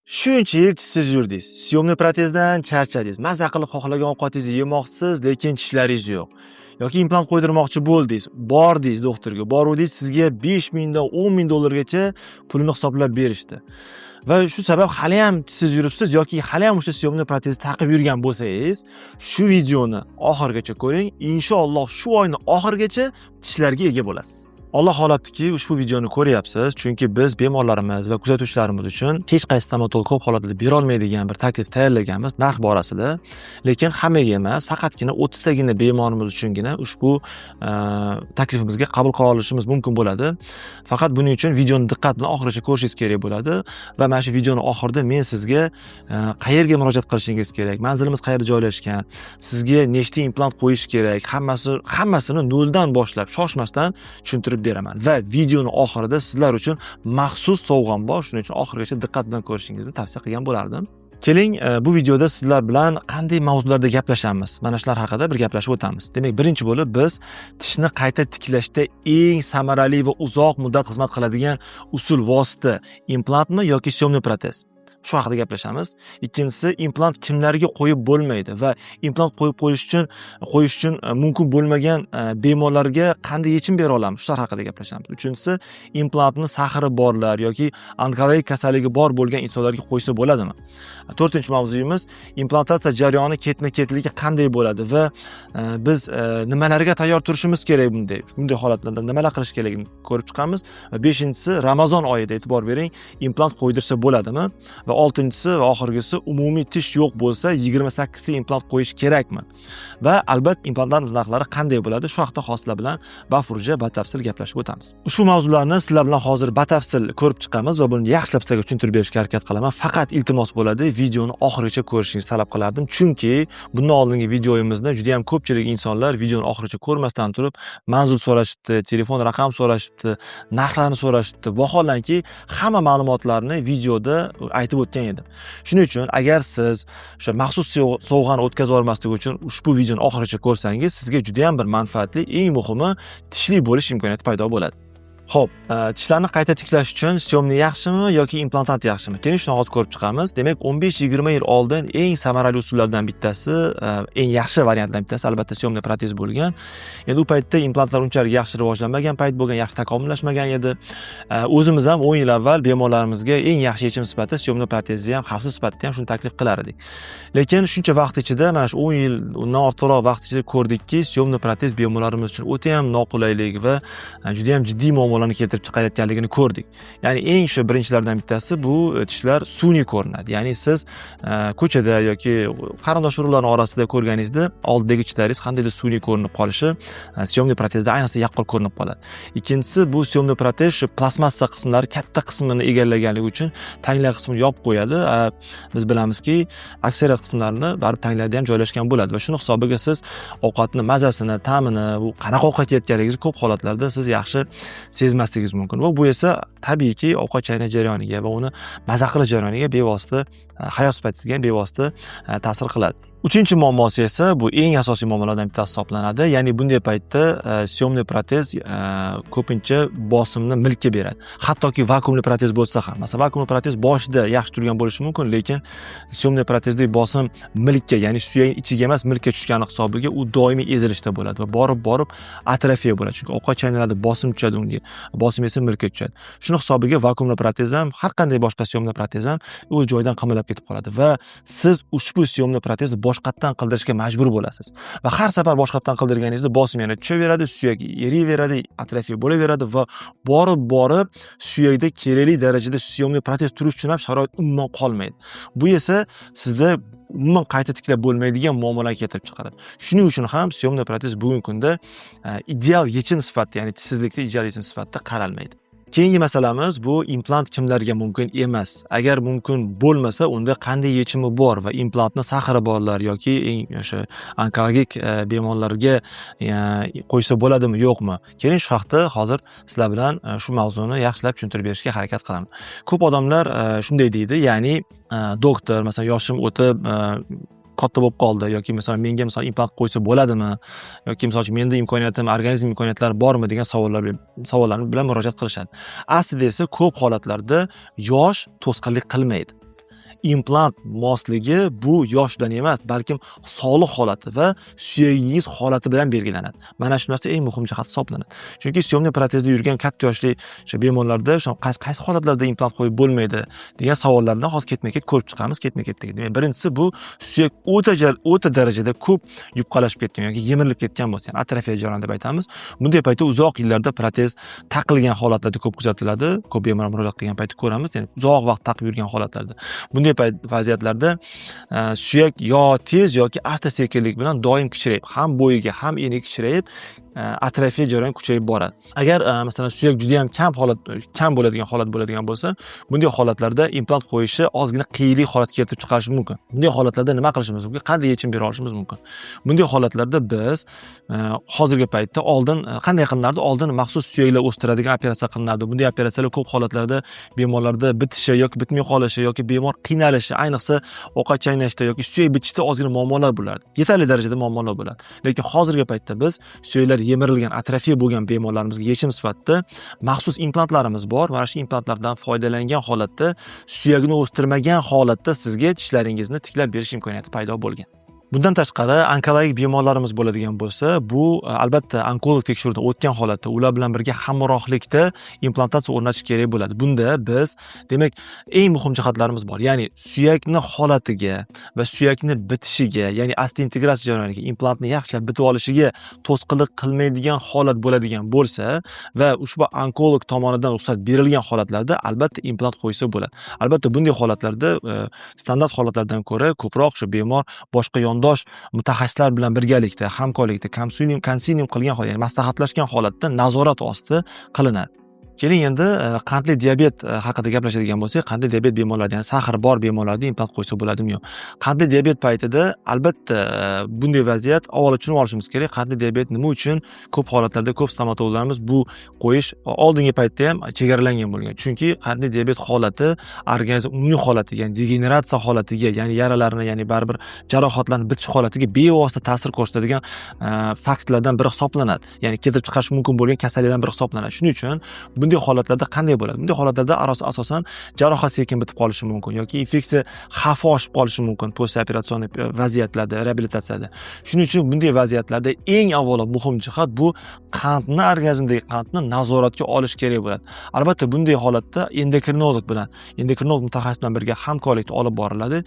Shuncha yil tishsiz yurdingiz. Съёмный protezdan charchadingiz. Maza qilib xohlagan ovqatingizni yemoqchisiz, lekin tishlaringiz yo'q. Yoki implant qo'ydirmoqchi bo'ldingiz. Bordingiz doktorga. Boruvdingiz, sizga 5 mingdan 10 ming dollargacha pulini hisoblab berishdi. Va shu sabab haliyam tishsiz yuribsiz yoki haliyam o'sha съёмный protezni taqib yurgan bo'lsangiz, shu videoni oxirigacha ko'ring. Inshaalloh shu oyni oxirigacha tishlarga ega bo'lasiz. Alloh xohlabdiki, ushbu videoni ko'ryapsiz, chunki biz bemorlarimiz va kuzatuvchilarimiz uchun hech qaysi stomatolog ko'p holatlarda berolmaydigan bir taklif tayyorlaganmiz narx borasida. Lekin hammaga emas, faqatgina 30 tagina bemorimiz uchungina ushbu taklifimizga qabul qila olishimiz mumkin bo'ladi. Faqat buning uchun videoni diqqat bilan oxirigacha ko'rishingiz kerak bo'ladi va mana shu videoni oxirida men sizga qayerga murojaat qilishingiz kerak, manzilimiz qayerda joylashgan, sizga nechta implant qo'yish kerak, hammasini noldan boshlab shoshmasdan tushuntirib beraman va videoni oxirida sizlar uchun maxsus sovg'am bor. Shuning uchun oxirigacha diqqat bilan ko'rishingizni tavsiya qilgan bo'lardim. Keling, bu videoda sizlar bilan qanday mavzularda gaplashamiz? Mana shular haqida bir gaplashib o'tamiz. Demak, birinchi bo'lib biz tishni qayta tiklashda eng samarali va uzoq muddat xizmat qiladigan usul, vosita implantmi yoki съёмный protez? Shu haqida gaplashamiz. Ikkinchisi, implant kimlarga qo'yib bo'lmaydi va implant qo'yib qo'yish uchun mumkin bo'lmagan bemorlarga qanday yechim bera olamiz? Shular haqida gaplashamiz. Uchinchisi, implantni сахар i borlar yoki onkologik kasalligi bor bo'lgan insonlarga qo'ysa bo'ladimi? To'rtinchi mavzuyimiz, implantatsiya jarayoni ketma-ketligi qanday bo'ladi va biz nimalarga tayyor turishimiz kerak bunday holatlarda nimalar qilish kerakligini ko'rib chiqamiz. Va beshinchisi, Ramazon oyida, e'tibor bering, implant qo'ydirsa bo'ladimi? Va oltinchisi va oxirgisi, umumiy tish yo'q bo'lsa 28 ta implant qo'yish kerakmi? Va albatta implantlar narxlari qanday bo'ladi? Shu haqda hozir sizlar bilan bafurja, batafsil gaplashib o'tamiz. Ushbu mavzularni sizlar bilan hozir batafsil ko'rib chiqamiz va buni yaxshilab sizlarga tushuntirib berishga harakat qilaman. Faqat iltimos bo'ladi, videoni oxirigacha ko'rishingizni talab qilardim. Chunki bundan oldingi videomizni juda ham ko'pchilik insonlar videoni oxirigacha ko'rmasdan turib manzil so'rashibdi, telefon raqam so'rashibdi, narxlarni so'rashibdi. Vaholanki hamma ma'lumotlarni videoda aytib o'tgan edim. Shuning uchun agar siz o'sha maxsus sovg'ani o'tkazib yubormaslik uchun ushbu videoni oxirigacha ko'rsangiz, sizga juda ham bir manfaatli, eng muhimi tishli bo'lish imkoniyati paydo bo'ladi. Xo'p, tishlarni qayta tiklash uchun съёмный yaxshimi yoki implantat yaxshimi? Keling, shuni hozir ko'rib chiqamiz. Demak, 15-20 yil oldin eng samarali usullardan bittasi, eng yaxshi variantlardan bittasi albatta съёмный protez bo'lgan. Endi u paytda implantlar unchalik yaxshi rivojlanmagan payt bo'lgan, yaxshi takomillashmagan edi. O'zimiz ham 10 yil avval bemorlarimizga eng yaxshi yechim sifatida съёмный protezni ham, xavfsiz sifatida ham shuni taklif qilar edik. Lekin shuncha vaqt ichida, mana shu 10 yil, undan ortiqroq vaqt ichida ko'rdikki, съёмный protez bemorlarimiz uchun o'ta ham noqulaylik va juda ham jiddiy muammolarni keltirib chiqarayotganligini ko'rdik. Ya'ni eng shu birinchilardan bittasi bu tishlar sun'iy ko'rinadi. Ya'ni siz ko'chada yoki qarindosh urug'larning orasida ko'rganingizda oldidagi tishlaringiz qandaydir sun'iy ko'rinib qolishi съёмный protezda ayniqsa yaqqol ko'rinib qoladi. Ikkinchisi, bu съёмный protez shu plastmassa qismlari katta qismini egallaganligi uchun tanglay qismini yopib qo'yadi. Biz bilamizki, aksariyat qismlarini baribir tanglarda ham joylashgan bo'ladi va shuni hisobiga siz ovqatni mazasini, ta'mini, bu qanaqa ovqat yeyotganligingizni ko'p holatlarda siz yaxshi sezmasligingiz mumkin va bu esa tabiiyki ovqat chaynash jarayoniga va uni maza qilish jarayoniga bevosita, hayot sifatingizga ham bevosita ta'sir qiladi. Uchinchi muammosi esa bu eng asosiy muammolardan bittasi hisoblanadi. Ya'ni bunday paytda съёмный protez ko'pincha bosimni milkka beradi. Hattoki vakuumli protez bo'lsa ham. Masalan, vakuumli protez boshida yaxshi turgan bo'lishi mumkin, lekin съёмный protezdagi bosim milkka, ya'ni suyak ichiga emas, milkka tushgani hisobiga u doimiy ezilishda bo'ladi va borib-borib atrofiya bo'ladi. Chunki ovqat chaynaladi, bosim tushadi unga. Bosim esa milkka tushadi. Shuni hisobiga vakuumli protez ham, har qanday boshqa съёмный protez ham o'z joyidan qimirlab ketib qoladi va siz ushbu съёмный protezni boshqatdan qildirishga majbur bo'lasiz. Va har safar boshqatdan qildirganingizda bosim yana tushaveradi, suyak eriyveradi, atrofiya bo'laveradi va borib-borib suyakda kerakli darajada съёмный protez turish uchun ham sharoit umuman qolmaydi. Bu esa sizda umuman qayta tiklab bo'lmaydigan muammolarni keltirib chiqaradi. Shuning uchun ham съёмный protez bugungi kunda ideal yechim sifatida, ya'ni tishsizlikda ideal yechim sifatida qaralmaydi. Keyingi masalamiz, bu implant kimlarga mumkin emas. Agar mumkin bo'lmasa, unda qanday yechimi bor va implantni сахар i borlar yoki eng o'sha onkologik bemorlarga qo'ysa bo'ladimi, yo'qmi? Keling, shu haqda hozir sizlar bilan shu mavzuni yaxshilab tushuntirib berishga harakat qilaman. Ko'p odamlar shunday deydi, ya'ni doktor, masalan, yoshim o'tib katta bo'lib qoldi yoki masalan, menga misol implant qo'ysa bo'ladimi yoki misol uchun menda imkoniyatim, organizm imkoniyatlari bormi degan savollar bilan murojaat qilishadi. Aslida esa ko'p holatlarda yosh to'sqinlik qilmaydi. Implant mosligi bu yosh bilan emas, balkim sog'liq holati va suyagingiz holati bilan belgilanadi. Mana shu narsa eng muhim jihat hisoblanadi. Chunki съёмный protezda yurgan katta yoshli o'sha bemorlarda o'sha qaysi holatlarda implant qo'yib bo'lmaydi degan savollarni hozir ketma-ket ko'rib chiqamiz, ketma-ketdagi. Demak, birinchisi bu suyak o'ta darajada ko'p yupqalashib ketgan yoki yemirilib ketgan bo'lsa, ya'ni atrofiya jarayoni deb aytamiz. Bunday paytda uzoq yillarda protez taqilgan holatlarda ko'p kuzatiladi. Ko'p bemor murojaat qilgan paytda ko'ramiz, ya'ni uzoq vaqt taqib yurgan holatlarda. Bunday payt vaziyatlarda suyak yo tez yoki asta-sekinlik bilan doim kichrayib, ham bo'yiga, ham eniga kichrayib, atrofiya jarayoni kuchayib boradi. Agar masalan, suyak juda ham kam bo'ladigan holat bo'ladigan bo'lsa, bunday holatlarda implant qo'yishi ozgina qiyinlik holat keltirib chiqarishi mumkin. Bunday holatlarda nima qilishimiz mumkin? Qanday yechim bera olishimiz mumkin? Bunday holatlarda biz hozirgi paytda, oldin qanday qilinardi? Oldin maxsus suyaklar o'stiradigan operatsiya qilinardi. Bunday operatsiyalar ko'p holatlarda bemorlarda bitishi yoki bitmay qolishi yoki bemor qiynalishi, ayniqsa ovqat chaynashda yoki suyak bitishda ozgina muammolar bo'lardi. Yetarli darajada muammolar bo'ladi. Lekin hozirgi paytda biz suyaklar yemirilgan, atrofiya bo'lgan bemorlarimizga yechim sifatida maxsus implantlarimiz bor. Mana shu implantlardan foydalangan holatda, suyagini o'stirmagan holatda sizga tishlaringizni tiklab berish imkoniyati paydo bo'lgan. Bundan tashqari, onkologik bemorlarimiz bo'ladigan bo'lsa, bu albatta onkolog tekshiruvdan o'tgan holatda ular bilan birga hamrohlikda implantatsiya o'rnatish kerak bo'ladi. Bunda biz, demak, eng muhim jihatlarimiz bor. Ya'ni suyakni holatiga va suyakni bitishiga, ya'ni osteointegratsiya jarayoniga, implantni yaxshilab bitib olishiga to'sqinlik qilmaydigan holat bo'ladigan bo'lsa va ushbu onkolog tomonidan ruxsat berilgan holatlarda albatta implant qo'ysa bo'ladi. Albatta bunday holatlarda standart holatlardan ko'ra ko'proq shu bemor boshqa yondosh mutaxassislar bilan birgalikda, hamkorlikda konsilium qilgan holda, ya'ni maslahatlashgan holatda nazorat ostida qilinadi. Keling, endi qandli diabet haqida gaplashadigan bo'lsak, qandli diabet bemorlarida, ya'ni сахар bor bemorlarda implant qo'ysa bo'ladimi, yo'q? Qandli diabet paytida albatta bunday vaziyat, avvalo tushunib olishimiz kerak, qandli diabet nima uchun ko'p holatlarda ko'p stomatologlarimiz bu qo'yish oldingi paytda ham chegaralangan bo'lgan. Chunki qandli diabet holati organizm umumiy holatiga, ya'ni degeneratsiya holatiga, ya'ni yaralarni, ya'ni baribir jarohatlarni bitish holatiga bevosita ta'sir ko'rsatadigan faktlardan biri hisoblanadi. Ya'ni keltirib chiqarishi mumkin bo'lgan kasalliklardan biri hisoblanadi. Shuning uchun bunday holatlarda qanday bo'ladi? Bunday holatlarda asosan jarohat sekin bitib qolishi mumkin yoki infeksiya xavfi oshib qolishi mumkin postoperatsion vaziyatlarda, reabilitatsiyada. Shuning uchun bunday vaziyatlarda eng avvalo muhim jihat bu qandni, organizmdagi qandni nazoratga olish kerak bo'ladi. Albatta bunday holatda endokrinolog bilan, endokrinolog mutaxassis bilan birga hamkorlikda olib boriladi.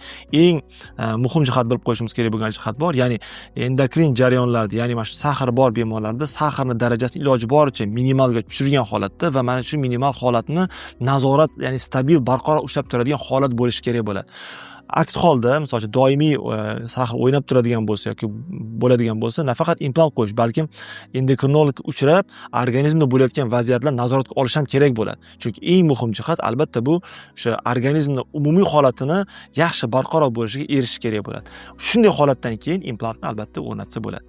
Eng muhim jihat, bilib qo'yishimiz kerak bo'lgan jihat bor, ya'ni endokrin jarayonlarda, ya'ni mana shu сахар bor bemorlarda сахар ni darajasini iloji boricha minimalga tushirgan holatda va mana shu minimal holatni nazorat, ya'ni stabil, barqaror ushlab turadigan holat bo'lishi kerak bo'ladi. Aks holda, misol uchun, doimiy сахар o'ynab turadigan bo'lsa yoki bo'ladigan bo'lsa, nafaqat implant qo'yish, balkim endokrinologga uchrab, organizmda bo'layotgan vaziyatlarni nazoratga olish ham kerak bo'ladi. Chunki eng muhim jihat albatta bu o'sha organizmni umumiy holatini yaxshi, barqaror bo'lishiga erishish kerak bo'ladi. Shunday holatdan keyin implantni albatta o'rnatsa bo'ladi.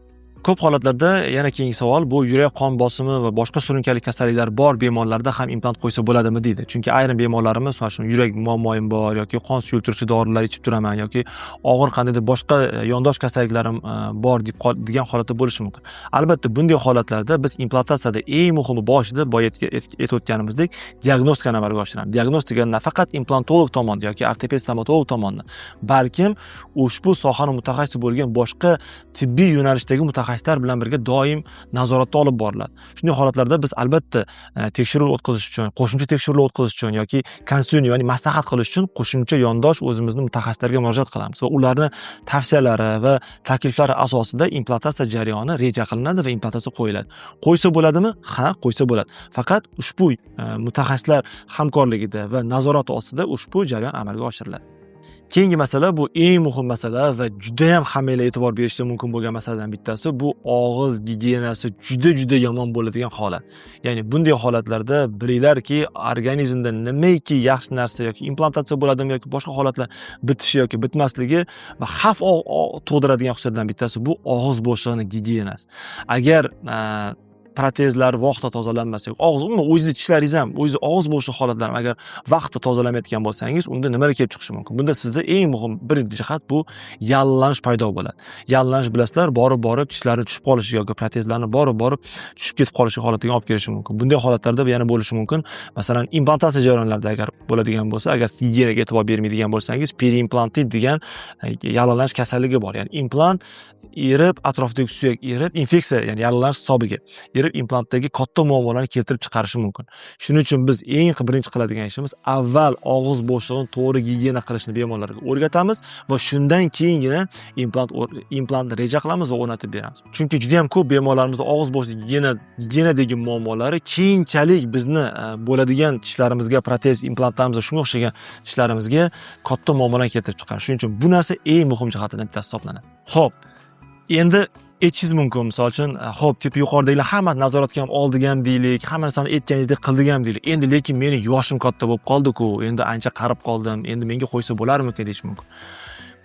Ko'p holatlarda yana keyingi savol bu yurak qon bosimi va boshqa surunkali kasalliklar bor bemorlarda ham implant qo'ysa bo'ladimi deydi. Chunki ayrim bemorlarimiz mana shu yurak muammoyim bor yoki qon suyultiruvchi dorilar ichib turaman yoki og'ir qandaydir boshqa yondosh kasalliklarim bor deb degan holatda bo'lishi mumkin. Albatta bunday holatlarda biz implantatsiyada eng muhimi boshida boya aytib o'tganimizdek diagnostikani amalga oshiramiz. Diagnostika nafaqat implantolog tomonidan yoki ortoped stomatolog tomonidan, balkim ushbu sohani mutaxassisi bo'lgan boshqa tibbiy yo'nalishdagi mutaxassislar bilan birga doim nazoratda olib boriladi. Shunday holatlarda biz albatta tekshiruv o'tkazish uchun, qo'shimcha tekshiruvlar o'tkazish uchun yoki konsilium, ya'ni maslahat qilish uchun qo'shimcha yondosh o'zimizni mutaxassislarga murojaat qilamiz va ularni tavsiyalari va takliflari asosida implantatsiya jarayoni reja qilinadi va implantatsiya qo'yiladi. Qo'ysa bo'ladimi? Ha, qo'ysa bo'ladi. Faqat ushbu mutaxassislar hamkorligida va nazorat ostida ushbu jarayon amalga oshiriladi. Keyingi masala, bu eng muhim masala va judayam hammanglar e'tibor berishda mumkin bo'lgan masaladan bittasi bu og'iz gigiyenasi juda juda yomon bo'ladigan holat. Ya'ni bunday holatlarda bilinglarki, organizmda nimaiki yaxshi narsa yoki implantatsiya bo'ladimi yoki boshqa holatlar bitishi yoki bitmasligi va xavf tug'diradigan xususiyatlardan bittasi bu og'iz bo'shlig'ini gigiyenasi. Agar Protezlar vaqtida tozalanmasa, og'iz, umuman o'zingizni tishlaringiz ham, o'zingizni og'iz bo'shliq holatlarini agar vaqtida tozalamayotgan bo'lsangiz, unda nimalar kelib chiqishi mumkin? Bunda sizda eng muhim birinchi jihat bu yallig'lanish paydo bo'ladi. Yallig'lanish, bilasizlar, borib borib tishlarni tushib qolishi yoki protezlarni borib borib tushib ketib qolishi holatiga olib kelishi mumkin. Bunday holatlarda yana bo'lishi mumkin, masalan, implantatsiya jarayonlarida agar bo'ladigan bo'lsa, agar siz gigiyenaga e'tibor bermaydigan bo'lsangiz, periimplantit degan yallig'lanish kasalligi bor. Ya'ni implant erib, atrofidagi suyak erib, infeksiya, ya'ni yallig'lanish hisobiga erib, implantdagi katta muammolarni keltirib chiqarishi mumkin. Shuning uchun biz eng birinchi qiladigan ishimiz avval og'iz bo'shlig'ini to'g'ri gigiyena qilishni bemorlarga o'rgatamiz va shundan keyingina implantni reja qilamiz va o'rnatib beramiz. Chunki juda ham ko'p bemorlarimizda og'iz bo'shlig'i gigiyenadagi muammolari keyinchalik bizni bo'ladigan tishlarimizga, protez, implantlarimizga, shunga o'xshagan tishlarimizga katta muammolarni keltirib chiqaradi. Shuning uchun bu narsa eng muhim jihatlardan bittasi hisoblanadi. Xo'p, endi aytishingiz mumkin, misol uchun, xo'p, типа yuqoridagilar hamma nazoratga ham oldik ham deylik, hamma narsani aytganingizdek qildik ham deylik. Endi lekin meni yoshim katta bo'lib qoldi-ku, endi ancha qarib qoldim, endi menga qo'ysa bo'larmikin, deyish mumkin.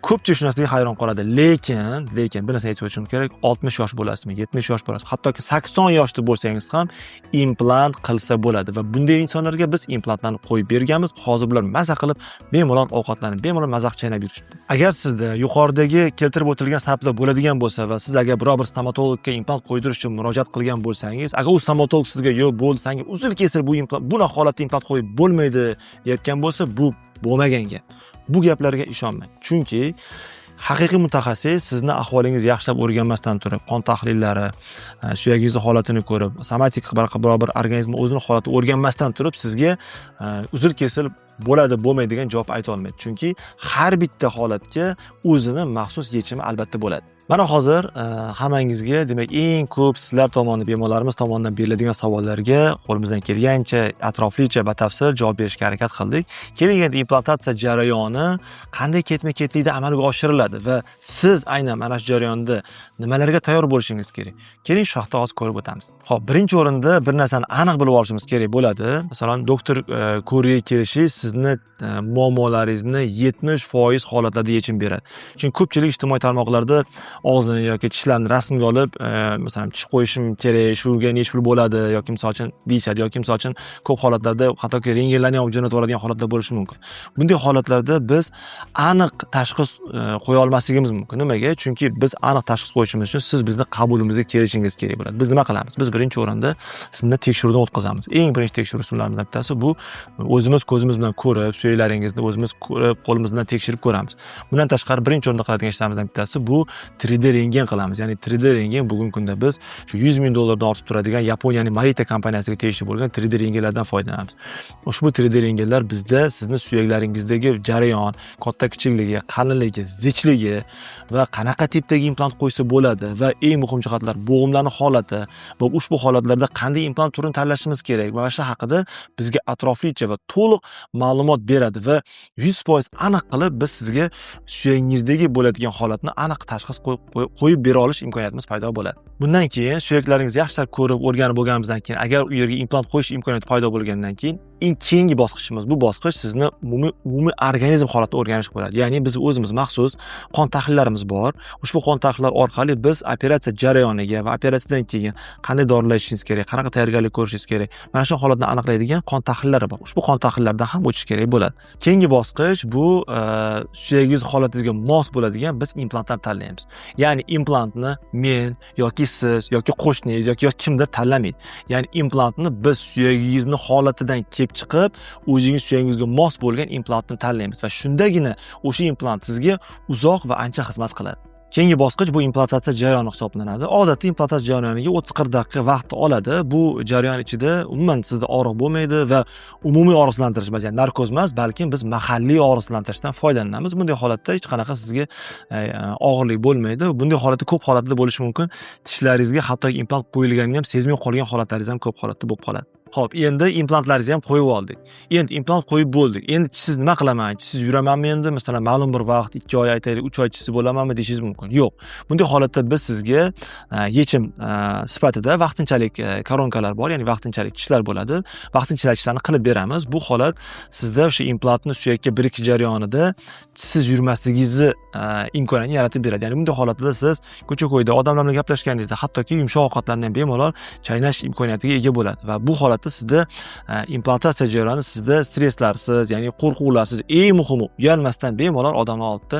Ko'pchilik shu narsaga hayron qoladi. Lekin bir narsani aytib o'tishim kerak: 60 yosh bo'lasizmi, 70 yosh bo'lasiz, hattoki 80 yoshda bo'lsangiz ham implant qilsa bo'ladi va bunday insonlarga biz implantlarni qo'yib berganmiz. Hozir bular maza qilib, bemalol ovqatlanib, bemalol maza qilib chaynab yurishibdi. Agar sizda yuqoridagi keltirib o'tilgan sabablar bo'ladigan bo'lsa va siz agar biror bir stomatologga implant qo'ydirish uchun murojaat qilgan bo'lsangiz, agar u stomatolog sizga "Yo'q, bo'ldi, sanga uzil kesil bu implant, bunaqa holatda implant qo'yib bo'lmaydi" deyotgan bo'lsa, bu bo'lmagan gap. Bu gaplarga ishonmang. Chunki haqiqiy mutaxassis sizni ahvolingizni yaxshilab o'rganmasdan turib, qon tahlillari, suyagingizni holatini ko'rib, somatik biror bir organizmni o'zini holatini o'rganmasdan turib sizga uzil kesil bo'ladi, bo'lmaydi degan javob ayta olmaydi. Chunki har bitta holatga o'zini maxsus yechimi albatta bo'ladi. Mana hozir hammangizga, demak, eng ko'p sizlar tomonidan, bemorlarimiz tomonidan beriladigan savollarga qo'limizdan kelgancha atroflicha, batafsil javob berishga harakat qildik. Keling, endi implantatsiya jarayoni qanday ketma-ketlikda amalga oshiriladi va siz aynan mana shu jarayonda nimalarga tayyor bo'lishingiz kerak? Keling, shu haqda hozir ko'rib o'tamiz. Xo'p, birinchi o'rinda bir narsani aniq bilib olishimiz kerak bo'ladi. Masalan, doktor ko'rigiga kelishingiz sizni muammolaringizni 70% holatlarda yechim beradi. Chunki ko'pchilik ijtimoiy tarmoqlarda og'zini yoki tishlarni rasmga olib, masalan, tish qo'yishim kerak, shuga nechi pul bo'ladi yoki misol uchun deyishadi yoki misol uchun ko'p holatlarda hattoki rentgenlarni ham jo'natib yuboradigan holatlar bo'lishi mumkin. Bunday holatlarda biz aniq tashxis qo'ya olmasligimiz mumkin. Nimaga? Chunki biz aniq tashxis qo'yishimiz uchun siz bizni qabulimizga kelishingiz kerak bo'ladi. Biz nima qilamiz? Biz birinchi o'rinda sizni tekshiruvdan o'tkazamiz. Eng birinchi tekshiruv usullaridan bittasi bu o'zimiz ko'zimiz bilan ko'rib, suyaklaringizni o'zimiz ko'rib, qo'limiz bilan tekshirib ko'ramiz. Bundan tashqari birinchi o'rinda qiladigan ishlarimizdan bittasi bu 3D rentgen qilamiz. Ya'ni 3D rentgen, bugungi kunda biz shu 100 ming dollardan ortib turadigan Yaponiyaning Morita kompaniyasiga tegishli bo'lgan 3D rentgenlardan foydalanamiz. Ushbu 3D rentgenlar bizda sizni suyaklaringizdagi jarayon, katta kichikligi, qalinligi, zichligi va qanaqa tipdagi implant qo'ysa bo'ladi va eng muhim jihatlar bo'g'imlarning holati va ushbu holatlarda qanday implant turini tanlashimiz kerak va shu haqida bizga atroflicha va to'liq ma'lumot beradi va 100% aniq qilib biz sizga suyagingizdagi bo'ladigan holatni aniq tashxis qo'yib bera olish imkoniyatimiz paydo bo'ladi. Bundan keyin suyaklaringizni yaxshilab ko'rib, o'rganib bo'lganimizdan keyin, agar u yerga implant qo'yish imkoniyati paydo bo'lgandan keyin, eng keyingi bosqichimiz bu bosqich sizni umumiy organizm holatini o'rganish bo'ladi. Ya'ni biz o'zimiz maxsus qon tahlillarimiz bor. Ushbu qon tahlillar orqali biz operatsiya jarayoniga va operatsiyadan keyin qanday dorilar ichishingiz kerak, qanaqa tayyorgarlik ko'rishingiz kerak, mana shu holatni aniqlaydigan qon tahlillari bor. Ushbu qon tahlillaridan ham o'tish kerak bo'ladi. Keyingi bosqich bu suyagingiz holatingizga mos bo'ladigan biz implantlar tanlaymiz. Ya'ni implantni men yoki siz yoki qo'shningiz yoki kimdir tanlamaydi. Ya'ni implantni biz suyagingizni holatidan kelib chiqib, o'zingiz suyagingizga mos bo'lgan implantni tanlaymiz va shundagina o'sha implant sizga uzoq va ancha xizmat qiladi. Keyingi bosqich bu implantatsiya jarayoni hisoblanadi. Odatda implantatsiya jarayoniga 30-40 daqiqa vaqt oladi. Bu jarayon ichida umuman sizda og'riq bo'lmaydi va umumiy og'riqsizlantirish emas, ya'ni narkoz emas, balkim biz mahalliy og'riqsizlantirishdan foydalanamiz. Bunday holatda hech qanaqa sizga og'irlik bo'lmaydi. Bunday holatda ko'p holatda bo'lishi mumkin. Tishlaringizga hattoki implant qo'yilganini ham sezmay qolgan holatlaringiz ham ko'p holatda bo'lib qoladi. Xo'p, endi implantlaringizni ham qo'yib oldik. Endi implant qo'yib bo'ldik. Endi tishsiz nima qilaman? Tishsiz yuramanmi endi? Masalan, ma'lum bir vaqt, 2 oy aytaylik, 3 oy tishsiz bo'lamanmi deyishingiz mumkin. Yo'q. Bunday holatda biz sizga yechim sifatida vaqtinchalik koronkalar bor, ya'ni vaqtinchalik tishlar bo'ladi. Vaqtinchalik tishlarni qilib beramiz. Bu holat sizda o'sha implantni suyakka birikish jarayonida tishsiz yurmasligingizni imkoniyatini yaratib beradi. Ya'ni bunday holatda siz ko'cha-ko'yda odamlar bilan gaplashganingizda, hattoki yumshoq ovqatlarni ham bemalol chaynash imkoniyatiga ega bo'ladi va bu holatda sizda implantatsiya jarayoni sizda stresslarsiz, ya'ni qo'rquvlarsiz, eng muhimi, uyalmasdan bemalol odamlar oldida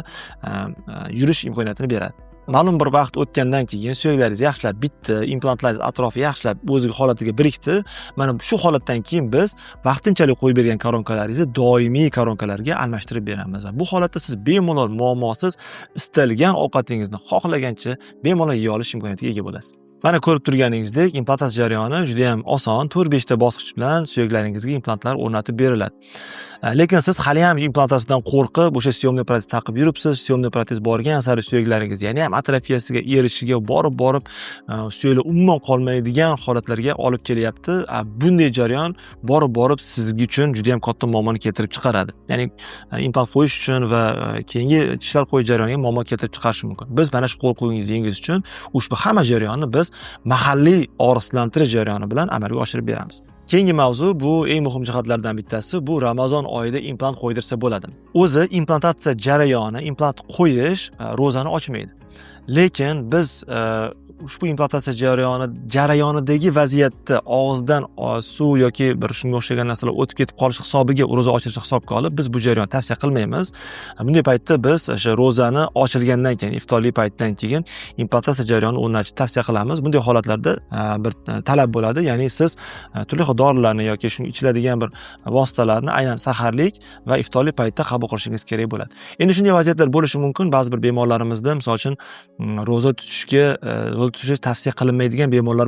yurish imkoniyatini beradi. Ma'lum bir vaqt o'tgandan keyin suyaklaringiz yaxshilab bitdi, implantlaringiz atrofi yaxshilab o'ziga holatiga birikdi. Mana shu holatdan keyin biz vaqtinchalik qo'yib bergan koronkalaringizni doimiy koronkalarga almashtirib beramiz. Va bu holatda siz bemalol, muammosiz istalgan ovqatingizni xohlagancha bemalol yeya olish imkoniyatiga ega bo'lasiz. Mana ko'rib turganingizdek, implantatsiya jarayoni juda ham oson, 4-5 ta bosqich bilan suyaklaringizga implantlar o'rnatib beriladi. Lekin siz hali ham implantatsiyadan qo'rqib, o'sha съёмный protez taqib yuribsiz. Съёмный protez borgan sari suyaklaringiz yana ham atrofiyasiga erishiga borib-borib, suyaklar umuman qolmaydigan holatlarga olib kelyapti. Bunday jarayon borib-borib sizga uchun juda ham katta muammoni keltirib chiqaradi. Ya'ni implant qo'yish uchun va keyingi tishlar qo'yish jarayoniga muammo keltirib chiqarishi mumkin. Biz mana shu qo'rquvingizni yengish uchun ushbu hamma jarayonni biz mahalliy og'riqsizlantirish jarayoni bilan amalga oshirib beramiz. Keyingi mavzu, bu eng muhim jihatlardan bittasi, bu Ramazon oyida implant qo'ydirsa bo'ladimi? O'zi implantatsiya jarayoni, implant qo'yish ro'zani ochmaydi. Lekin biz ushbu implantatsiya jarayonidagi vaziyatda og'izdan suv yoki bir shunga o'xshagan narsalar o'tib ketib qolishi hisobiga ro'za ochilishi hisobga olib, biz bu jarayonni tavsiya qilmaymiz. Bunday paytda biz o'sha ro'zani ochilgandan keyin, iftorlik paytidan keyin implantatsiya jarayonini o'rnatishni tavsiya qilamiz. Bunday holatlarda bir talab bo'ladi, ya'ni siz turli xil dorilarni yoki shunga ichiladigan bir vositalarni aynan saharlik va iftorlik paytida qabul qilishingiz kerak bo'ladi. Endi shunday vaziyatlar bo'lishi mumkin. Ba'zi bir bemorlarimizda, misol uchun, ro'za tutish tavsiya qilinmaydigan bemorlar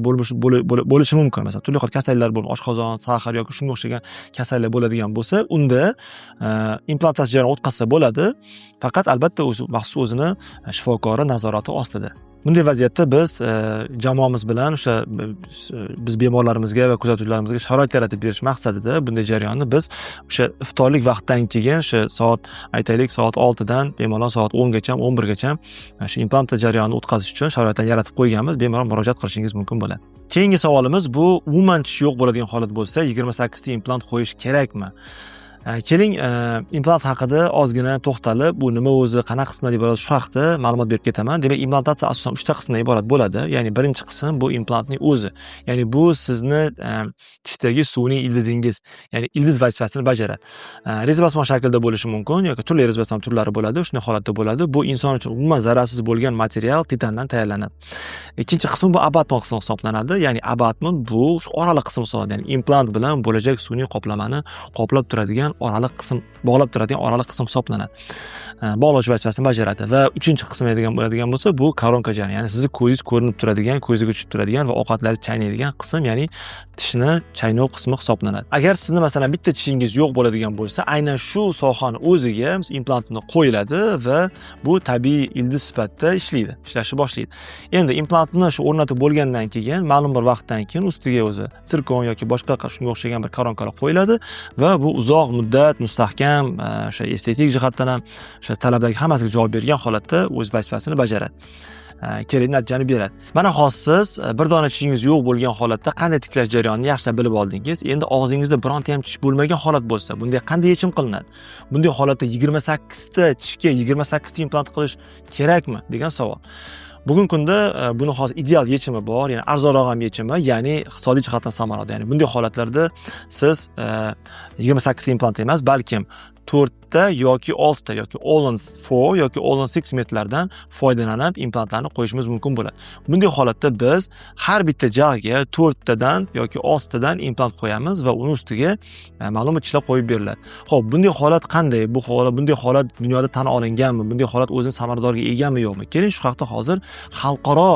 bo'lishi mumkin. Masalan, turli xil kasalliklar bo'lib, oshqozon, сахар yoki shunga o'xshagan kasallik bo'ladigan bo'lsa, unda implantatsiya jarayonini o'tkazsa bo'ladi. Faqat albatta o'zi maxsus o'zini shifokori nazorati ostida. Bunday vaziyatda biz jamoamiz bilan o'sha biz bemorlarimizga va kuzatuvchilarimizga sharoit yaratib berish maqsadida bunday jarayonni biz o'sha iftorlik vaqtdan keyin, o'sha soat, aytaylik, soat 6dan bemalol soat 10gacha, 11gacha shu implantatsiya jarayonini o'tkazish uchun sharoitlar yaratib qo'yganmiz. Bemalol murojaat qilishingiz mumkin bo'ladi. Keyingi savolimiz, bu umuman tish yo'q bo'ladigan holat bo'lsa, 28 ta implant qo'yish kerakmi? Keling, implant haqida ozgina to'xtalib, bu nima o'zi, qanaqa qismdan iborat, shu haqida ma'lumot berib ketaman. Demak, implantatsiya asosan 3 ta qismdan iborat bo'ladi. Ya'ni birinchi qism bu implantning o'zi. Ya'ni bu sizni tishdagi sun'iy ildizingiz, ya'ni ildiz vazifasini bajaradi. Rezbasma shaklida bo'lishi mumkin yoki turli rezbasma turlari bo'ladi, shunday holatda bo'ladi. Bu inson uchun umuman zararsiz bo'lgan material, titandan tayyorlanadi. Ikkinchi qismi bu abatman qismi hisoblanadi. Ya'ni abatman bu shu oraliq qism hisoblanadi. Ya'ni implant bilan bo'lajak sun'iy qoplamani qoplab turadigan oraliq qism, bog'lab turadigan oraliq qism hisoblanadi. Bog'lovchi vazifasini bajaradi va uchinchi qism aytadigan bo'ladigan bo'lsa, bu koronka jarayoni, ya'ni sizni ko'zingiz ko'rinib turadigan, ko'zga tushib turadigan va ovqatlarni chaynaydigan qism, ya'ni tishni chaynov qismi hisoblanadi. Agar sizni, masalan, bitta tishingiz yo'q bo'ladigan bo'lsa, aynan shu sohani o'ziga implantni qo'yiladi va bu tabiiy ildiz sifatida ishlaydi, ishlashni boshlaydi. Endi implantni shu o'rnatib bo'lgandan keyin, ma'lum bir vaqtdan keyin ustiga o'zi sirkon yoki boshqa shunga o'xshagan bir koronkalar qo'yiladi va bu uzoq muddat mustahkam, o'sha estetik jihatdan ham o'sha talablarga hammasiga javob bergan holatda o'z vazifasini bajaradi. Kerakli natijani beradi. Mana hozir siz bir dona tishingiz yo'q bo'lgan holatda qanday tiklash jarayonini yaxshilab bilib oldingiz. Endi og'zingizda bironta ham tish bo'lmagan holat bo'lsa, bunday qanday yechim qilinadi? Bunday holatda 28 ta tishga 28 ta implant qilish kerakmi degan savol. Bugungi kunda buni hozir ideal yechimi bor, ya'ni arzonroq ham yechimi, ya'ni iqtisodiy jihatdan samarali. Ya'ni bunday holatlarda siz 28 ta implant emas, balkim 4 ta yoki 6 ta yoki all on 4 yoki all on 6 metodlardan foydalanib implantlarni qo'yishimiz mumkin bo'ladi. Bunday holatda biz har bitta jag'ga 4 tadan yoki 6 tadan implant qo'yamiz va uni ustiga ma'lum bir tishlar qo'yib beriladi. Xo'p, bunday holat qanday? Bunday holat dunyoda tan olinganmi? Bunday holat o'zini samaradorligiga egami, yo'qmi? Keling, shu haqda hozir xalqaro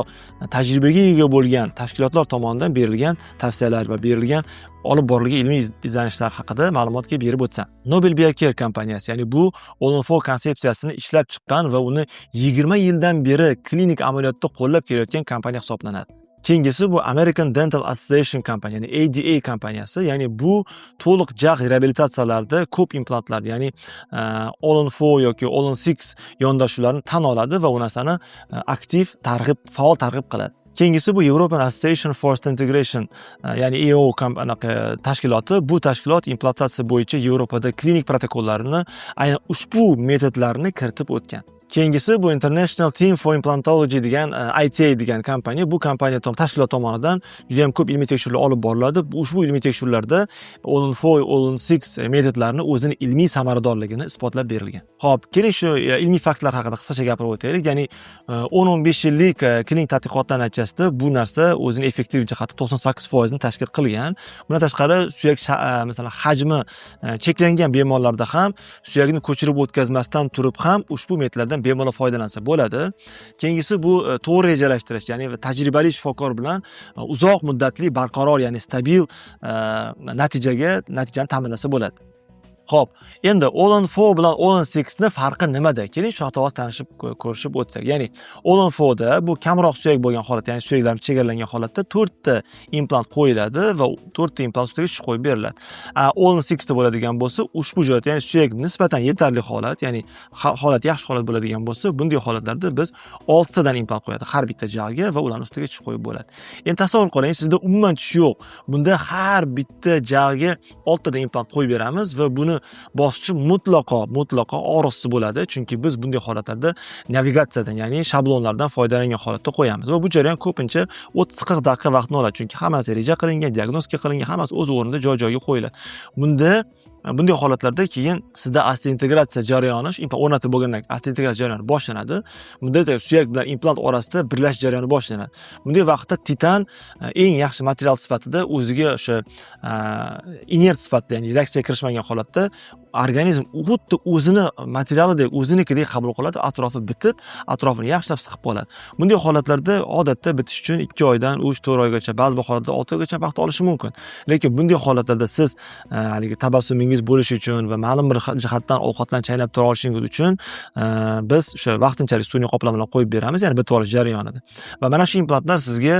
tajribaga ega bo'lgan tashkilotlar tomonidan berilgan tavsiyalar va berilgan, olib borilgan ilmiy izlanishlar haqida ma'lumotga berib o'tsam. Nobel Biocare kompaniyasi, ya'ni bu All on 4 konsepsiyasini ishlab chiqqan va uni 20 yildan beri klinik amaliyotda qo'llab kelayotgan kompaniya hisoblanadi. Keyingisi bu American Dental Association kompaniya, ya'ni ADA kompaniyasi, ya'ni bu to'liq jag' reabilitatsiyalarda ko'p implantlar, ya'ni All on 4 yoki All on 6 yondashuvlarni tan oladi va u narsani aktiv targ'ib, faol targ'ib qiladi. Keyingisi bu European Association for Integration, ya'ni EAO anaqa tashkiloti. Bu tashkilot implantatsiya bo'yicha Yevropada klinik protokollarini, aynan ushbu metodlarni kiritib o'tgan. Keyingisi bu International Team for Implantology degan ITA degan kompaniya. Bu kompaniya tashkilot tomonidan juda ham ko'p ilmiy tekshiruvlar olib boriladi. Ushbu ilmiy tekshiruvlarda All on 4, All on 6 metodlarini o'zini ilmiy samaradorligini isbotlab berilgan. Xo'p, keling, shu ilmiy faktlar haqida qisqacha gapirib o'taylik. Ya'ni 10-15 yillik klinik tadqiqotlar natijasida bu narsa o'zini effektiv jihati 98% ni tashkil qilgan. Bundan tashqari, suyak masalan, hajmi cheklangan bemorlarda ham suyakni ko'chirib o'tkazmasdan turib ham ushbu metodlardan bemalol foydalansa bo'ladi. Keyingisi bu to'g'ri rejalashtirish, ya'ni tajribali shifokor bilan uzoq muddatli barqaror, ya'ni stabil natijani ta'minlasa bo'ladi. Xo'p, endi All on 4 bilan All on 6 ni farqi nimada? Keling, shu haqida hozir tanishib, ko'rishib o'tsak. Ya'ni All on 4 da bu kamroq suyak bo'lgan holatda, ya'ni suyaklar chegaralangan holatda to'rtta implant qo'yiladi va to'rtta implant ustiga tish qo'yib beriladi. All on 6 da bo'ladigan bo'lsa, ushbu joyda, ya'ni suyak nisbatan yetarli holat, ya'ni holat yaxshi holat bo'ladigan bo'lsa, bunday holatlarda biz oltitadan implant qo'yadi har bitta jag'ga va ularni ustiga tish qo'yib bo'ladi. Endi tasavvur qiling, sizda umuman tish yo'q. Bunda har bitta jag'ga oltitadan implant qo'yib beramiz va buni bosqichi mutlaqo og'riqsiz bo'ladi, chunki biz bunday holatlarda navigatsiyadan, ya'ni shablonlardan foydalangan holatda qo'yamiz va bu jarayon ko'pincha 30-40 daqiqa vaqtni oladi, chunki hammasi reja qilingan, diagnostika qilingan, hammasi o'z o'rnida, joy joyiga qo'yiladi. Bunday holatlarda keyin sizda osteointegratsiya jarayoni, implant o'rnatib bo'lgandan keyin osteointegratsiya jarayoni boshlanadi. Bunda suyak bilan implant orasida birlashish jarayoni boshlanadi. Bunday vaqtda titan eng yaxshi material sifatida o'ziga o'sha inert sifatida, ya'ni reaksiyaga kirishmagan holatda organizm xuddi o'zini materialidek, o'zinikidek qabul qiladi, atrofi bitib, atrofini yaxshilab siqib qoladi. Bunday holatlarda odatda bitish uchun 2 oydan 3-4 oygacha, ba'zi bir holatda 6 oygacha vaqt olishi mumkin. Lekin bunday holatlarda siz haligi tabassumingiz bo'lishi uchun va ma'lum bir jihatdan ovqatlarni chaynab tura olishingiz uchun biz o'sha vaqtinchalik sun'iy qoplamalar qo'yib beramiz, ya'ni bitib olish jarayonida. Va mana shu implantlar sizga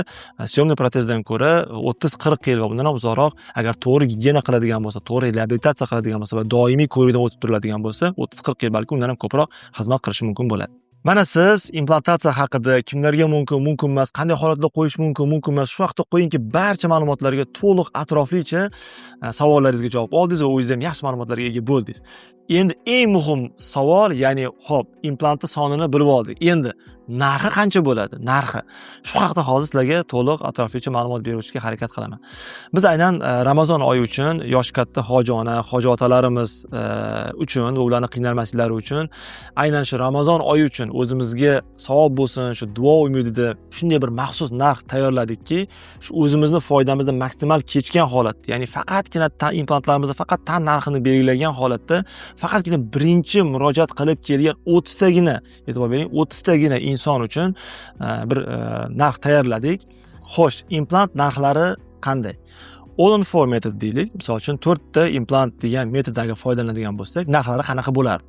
съёмный protezdan ko'ra 30-40 yil va bundan ham uzoqroq, agar to'g'ri gigiyena qiladigan bo'lsa, to'g'ri reabilitatsiya qiladigan bo'lsa va doimiy ko'rikdan o'tib turiladigan bo'lsa, 30-40 yil, balki undan ham ko'proq xizmat qilishi mumkin bo'ladi. Mana siz implantatsiya haqida kimlarga mumkin, mumkin emas, qanday holatda qo'yish mumkin, mumkin emas, shu haqda qo'yingki, barcha ma'lumotlarga to'liq, atroflicha savollaringizga javob oldingiz va o'zingiz ham yaxshi ma'lumotlarga ega bo'ldingiz. Endi eng muhim savol, ya'ni xo'p, implantni sonini bilib oldik. Endi narxi qancha bo'ladi? Narxi. Shu haqida hozir sizlarga to'liq, atroflicha ma'lumot berishga harakat qilaman. Biz aynan Ramazon oyi uchun yoshi katta hoji ona, hoji otalarimiz uchun va ularni qiynalmasliklari uchun, aynan shu Ramazon oyi uchun o'zimizga savob bo'lsin, shu duo umidida shunday bir maxsus narx tayyorladikki, shu o'zimizni foydamizni maksimal kechgan holatda, ya'ni faqatgina implantlarimizni faqat tan narxini belgilagan holatda, faqatgina birinchi murojaat qilib kelgan 30 tagina, e'tibor bering, 30 tagina inson uchun bir narx tayyorladik. Xo'sh, implant narxlari qanday? All on four metod deylik, misol uchun, to'rtta implant degan metoddan agar foydalanadigan bo'lsak, narxlari qanaqa bo'lardi?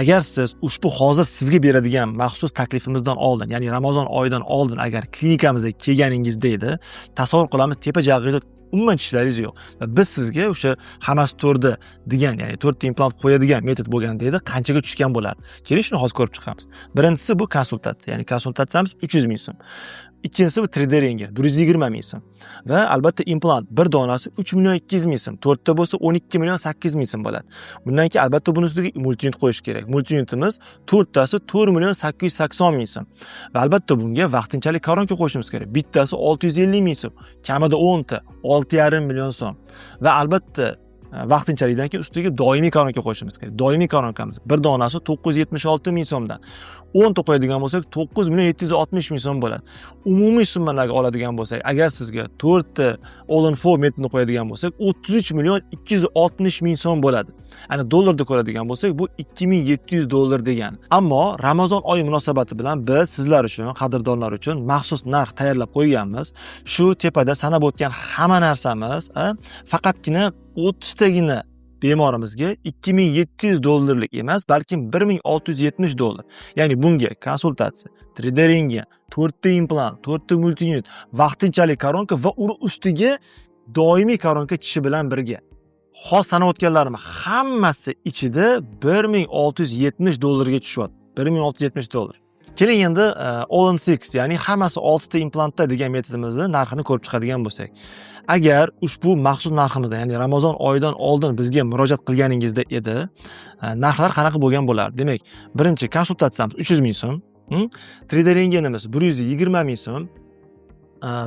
Agar siz ushbu hozir sizga beradigan maxsus taklifimizdan oldin, ya'ni Ramazon oyidan oldin agar klinikamizga kelganingizda edi, tasavvur qilamiz, tepa jag'ingizda umuman tishlaringiz yo'q va biz sizga o'sha hammasi to'rda degan, ya'ni to'rtta implant qo'yadigan metod bo'lganda edi, qanchaga tushgan bo'lardi? Keling, shuni hozir ko'rib chiqamiz. Birinchisi bu konsultatsiya, ya'ni konsultatsiyamiz 300 000 so'm. Ikkinchisi bu 3D rentgen 120 000 so'm va albatta implant bir donasi 3 200 000 so'm, to'rtta bo'lsa 12 800 000 so'm bo'ladi. Bundan keyin albatta buni ustiga multiyunit qo'yish kerak. Multiyunitimiz to'rttasi 4 880 000 so'm va albatta bunga vaqtinchalik koronka qo'yishimiz kerak, bittasi 650 000 so'm, kamida 10 ta 6,5 million so'm va albatta vaqtinchalikdan keyin ustiga doimiy koronka qo'yishimiz kerak. Doimiy koronkamiz bir donasi 976 000 so'mdan, 10 ta qo'yadigan bo'lsak, 9 760 000 so'm bo'ladi. Umumiy summalarga oladigan bo'lsak, agar sizga to'rtta all on four metodini qo'yadigan bo'lsak, 33 260 000 so'm bo'ladi. Ana dollarda ko'radigan bo'lsak, bu 2700 dollar degani. Ammo Ramazon oyi munosabati bilan biz sizlar uchun, qadrdonlar uchun maxsus narx tayyorlab qo'yganmiz. Shu tepada sanab o'tgan hamma narsamiz faqatgina 30 tagina Bemorimizga 2700 dollarlik emas, balkim 1670 dollar. Ya'ni bunga konsultatsiya, 3D rentgen, 4 ta implant, 4 ta multiunit, vaqtinchalik koronka va uni ustiga doimiy koronka tishi bilan birga. Hozir sanayotganlarim hammasi ichida 1670 dollarga tushyapti. 1670 dollar. Keling, endi all in six, ya'ni hammasi 6 ta implantda degan metodimizni narxini ko'rib chiqadigan bo'lsak. Agar ushbu maxsus narximizda, ya'ni Ramazon oyidan oldin bizga murojaat qilganingizda edi, narxlar qanaqa bo'lgan bo'lardi? Demak, birinchi konsultatsiyamiz 300 ming so'm, 3D rentgenimiz 120 ming so'm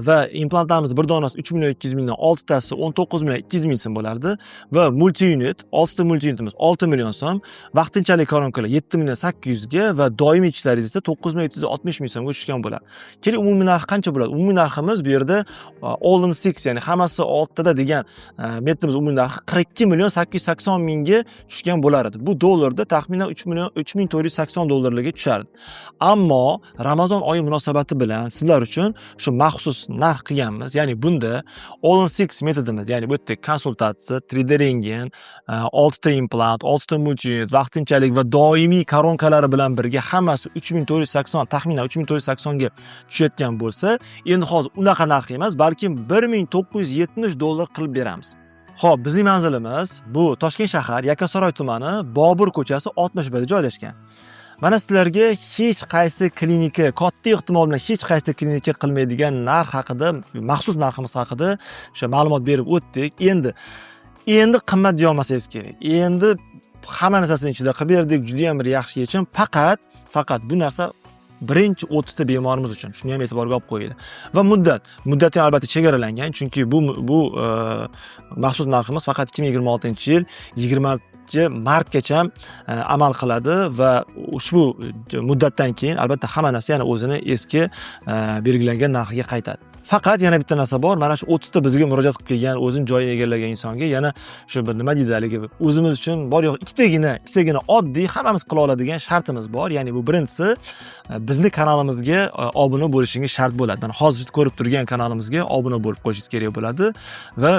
va implantlarimiz bir donasi 3 million 200 mingdan, oltitasi 19 million 200 ming so'm bo'lardi va multiunit, 6 ta multiunitimiz 6 million so'm, vaqtinchalik koronkalar 7 million 800 ga va doimiy tishlaringiz esa 9 million 760 ming so'mga tushgan bo'ladi. Keling, umumiy narx qancha bo'ladi? Umumiy narximiz bu yerda all in six, ya'ni hammasi oltitada degan metodimiz umumiy narxi 42 million 880 mingga tushgan bo'lar edi. Bu dollarda taxminan 3 million 3480 dollarlarga tushardi. Ammo Ramazon oyi munosabati bilan sizlar uchun shu maxsus narx qilganmiz. Ya'ni bunda all in six metodimiz, ya'ni bu yerda konsultatsiya, 3D rentgen, 6 ta implant, 6 ta multiunit, vaqtinchalik va doimiy koronkalari bilan birga hammasi 3480, taxminan 3480 ga tushayotgan bo'lsa, endi hozir unaqa narx emas, balkim 1970 dollar qilib beramiz. Xo'p, bizning manzilimiz bu Toshkent shahar, Yakkasaroy tumani, Bobur ko'chasi 61 da joylashgan. Mana sizlarga hech qaysi klinika, katta ehtimol bilan hech qaysi klinika qilmaydigan narx haqida, maxsus narximiz haqida o'sha ma'lumot berib o'tdik. Endi qimmat deyolmasangiz kerak. Endi hamma narsasini ichida qilib berdik, juda ham bir yaxshi yechim. Faqat bu narsa birinchi 30 ta bemorimiz uchun. Shuni ham e'tiborga olib qo'yinglar. Va muddati ham albatta chegaralangan, chunki bu maxsus narximiz faqat 2026-yil 20 martgacha amal qiladi va ushbu muddatdan keyin albatta hamma narsa yana o'zini eski belgilangan narxiga qaytadi. Faqat yana bitta narsa bor, mana shu 30 ta bizga murojaat qilib kelgan, o'zini joyini egallagan insonga yana shu bir, nima deydi, haligi o'zimiz uchun bor yo'q ikkitagina oddiy, hammamiz qila oladigan shartimiz bor. Ya'ni bu birinchisi, bizni kanalimizga obuna bo'lishingiz shart bo'ladi. Mana hozir ko'rib turgan kanalimizga obuna bo'lib qo'yishingiz kerak bo'ladi. Va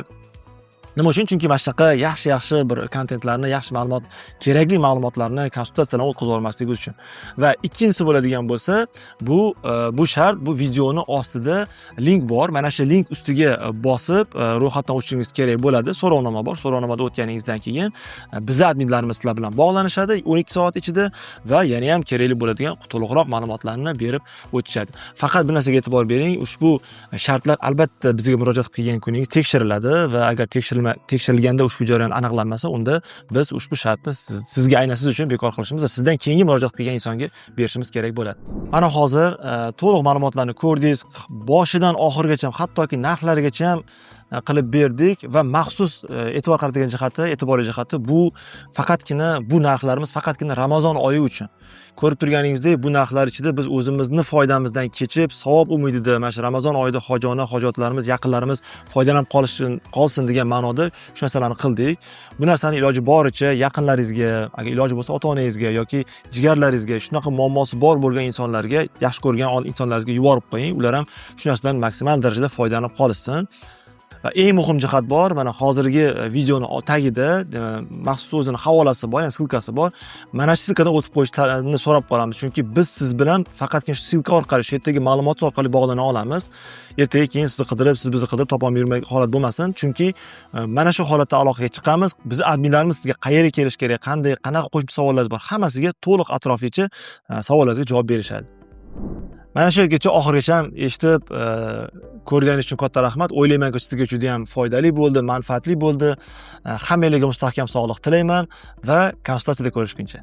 nima uchun? Chunki mana shunaqa yaxshi yaxshi bir kontentlarni, yaxshi ma'lumot, kerakli ma'lumotlarni, konsultatsiyalarni o'tkazib olmasligimiz uchun. Va ikkinchisi bo'ladigan bo'lsa, bu shart, bu videoni ostida link bor. Mana shu link ustiga bosib, ro'yxatdan o'tishingiz kerak bo'ladi. So'rovnoma bor. So'rovnomada o'tganingizdan keyin bizni adminlarimiz sizlar bilan bog'lanishadi 12 soat ichida va yana ham kerakli bo'ladigan to'liqroq ma'lumotlarni berib o'tishadi. Faqat bir narsaga e'tibor bering, ushbu shartlar albatta bizga murojaat qilgan kuningiz tekshiriladi va agar tekshirilganda ushbu jarayon aniqlanmasa, unda biz ushbu shartni sizga, aynan siz uchun bekor qilishimiz va sizdan keyingi murojaat qilgan insonga berishimiz kerak bo'ladi. Mana hozir to'liq ma'lumotlarni ko'rdingiz, boshidan oxirigacha, hattoki narxlarigacha ham qilib berdik va maxsus e'tibor qaratadigan jihati, e'tiborli jihati, bu faqatgina, bu narxlarimiz faqatgina Ramazon oyi uchun. Ko'rib turganingizdek, bu narxlar ichida biz o'zimizni foydamizdan kechib, savob umidida, mana shu Ramazon oyida hojona, hojatlarimiz, yaqinlarimiz foydalanib qolsin degan ma'noda shu narsalarni qildik. Bu narsani iloji boricha yaqinlaringizga, agar iloji bo'lsa ota-onangizga yoki jigarlaringizga, shunaqa muammosi bor bo'lgan insonlarga, yaxshi ko'rgan insonlaringizga yuborib qo'ying. Ular ham shu narsadan maksimal darajada foydalanib qolishsin. Va eng muhim jihat bor, mana hozirgi videoni tagida maxsus o'zini havolasi bor, ya'ni ссылка si bor. Mana shu ссылка dan o'tib qo'yishni so'rab qolamiz, chunki biz siz bilan faqatgina shu ссылка orqali, shu yerdagi ma'lumot orqali bog'lana olamiz. Ertaga keyin sizni qidirib, siz bizni qidirib topolmay yurmagan holat bo'lmasin, chunki mana shu holatda aloqaga chiqamiz. Bizni adminlarimiz sizga qayerga kelish kerak, qanday, qanaqa qo'shimcha savollaringiz bor, hammasiga to'liq atroflicha savollaringizga javob berishadi. Mana shu yergacha, oxirigacha eshitib, ko'rganingiz uchun katta rahmat. O'ylaymanki, sizga juda ham foydali bo'ldi, manfaatli bo'ldi. Hammanglarga mustahkam sog'liq tilayman va konsultatsiyada ko'rishguncha.